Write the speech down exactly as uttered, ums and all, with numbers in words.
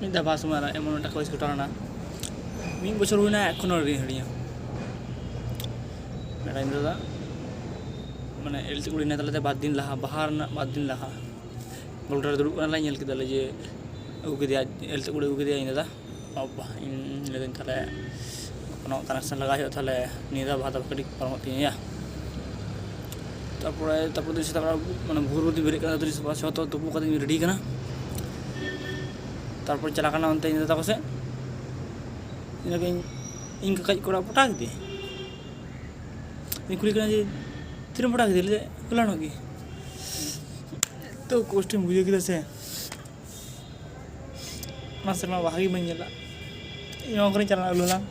ᱢᱤᱫ ᱫᱷᱟᱣ ᱵᱟᱦᱟ ᱥᱚᱢᱚᱭ ᱟᱨ ᱮᱢᱚᱱ ᱢᱤᱫᱴᱟᱝ ᱠᱚᱞᱮᱡᱽ ᱜᱷᱚᱴᱟᱣ ᱞᱮᱱᱟ, ᱢᱤᱫ ᱵᱚᱪᱷᱚᱨ ᱦᱩᱭᱱᱟ, ᱮᱠᱷᱚᱱᱳ ᱟᱹᱣᱨᱤᱧ ᱦᱤᱲᱤᱧᱟ᱾ ᱢᱤᱫᱴᱟᱝ ᱤᱧ ᱫᱟᱫᱟ, ᱢᱟᱱᱮ ᱮᱞ ᱪᱟᱹᱛ ᱠᱩᱲᱤ ᱦᱮᱱᱟᱭ ᱛᱟᱞᱮ ᱛᱮ ᱵᱟᱨ ᱫᱤᱱ ᱞᱟᱦᱟ, ᱵᱟᱦᱟ ᱨᱮᱱᱟᱜ ᱵᱟᱨ ᱫᱤᱱ ᱞᱟᱦᱟ ᱜᱚᱞᱴᱟ ᱨᱮ ᱫᱩᱲᱩᱵ ᱠᱟᱱᱟᱞᱮ, ᱧᱮᱞ ᱠᱮᱫᱟᱞᱮ ᱡᱮ ᱟᱹᱜᱩ ᱠᱮᱫᱮᱭᱟ, ᱮᱞ ᱪᱟᱹᱛ ᱠᱩᱲᱤ ᱟᱹᱜᱩ ᱠᱮᱫᱮᱭᱟ ᱤᱧ ᱫᱟᱫᱟ᱾ ᱵᱟᱵᱟ, ᱤᱧ ᱞᱟᱹᱭᱫᱟᱹᱧ ᱛᱟᱦᱞᱮ ᱠᱳᱱᱳ ᱠᱟᱱᱮᱠᱥᱚᱱ ᱞᱟᱜᱟᱣ ᱦᱩᱭᱩᱜᱼᱟ, ᱛᱟᱦᱞᱮ ᱱᱤᱭᱟᱹ ᱫᱷᱟᱣ ᱵᱟᱦᱟ ᱫᱚ ᱠᱟᱹᱴᱤᱡ ᱯᱟᱨᱚᱢᱚᱜ ᱛᱤᱧᱟ ᱭᱟ᱾ ᱛᱟᱨᱯᱚᱨᱮ, ᱛᱟᱨᱯᱚᱨᱮ ᱫᱤᱱ ᱥᱮᱛᱟᱜ ᱵᱮᱲᱟ, ᱢᱟᱱᱮ ᱵᱷᱳᱨ ᱵᱷᱳᱨ ᱛᱮᱧ ᱵᱮᱨᱮᱫ ᱠᱟᱱᱟ, ᱫᱟᱹᱛᱟᱹᱱᱤ ᱥᱟᱯᱷᱟ ᱡᱷᱚᱛᱚ ᱛᱩᱯᱩ ᱠᱟᱛᱮᱧ ᱨᱮᱰᱤ ᱠᱟᱱᱟ᱾ ᱛᱟᱨᱯᱚᱨ ᱪᱟᱞᱟᱜ ᱠᱟᱱᱟ ᱚᱱᱛᱮ ᱤᱧ ᱫᱟᱫᱟ ᱛᱟᱠᱚ ᱥᱮᱫ᱾ ᱤᱱᱟᱹ ᱠᱷᱟᱱ ᱤᱧ ᱠᱟᱠᱟᱭᱤᱡ ᱠᱚᱲᱟ ᱯᱚᱴᱟᱣ ᱠᱮᱫᱮᱭᱟ᱾ ᱤᱧ ᱠᱩᱞᱤ ᱠᱟᱱᱟ ᱡᱮ, "ᱛᱤᱨᱮᱢ ᱯᱚᱴᱟᱣ ᱠᱮᱫᱮᱭᱟ?" ᱞᱟᱹᱭ ᱫᱟᱭ, "ᱦᱚᱞᱟᱱᱚᱜ ᱜᱮ᱾" ᱛᱚ ᱠᱚᱥᱴᱚᱧ ᱵᱩᱡᱷᱟᱹᱣ ᱠᱮᱫᱟ ᱥᱮ, ᱚᱱᱟ ᱥᱮᱨᱢᱟ ᱵᱟᱦᱟ ᱜᱮ ᱵᱟᱹᱧ ᱧᱮᱞᱟ᱾ ᱤᱧ ᱱᱚᱣᱟ ᱠᱚᱨᱮᱧ ᱪᱟᱞᱟᱜᱼᱟ ᱟᱹᱞᱩ ᱦᱟᱞᱟᱝ᱾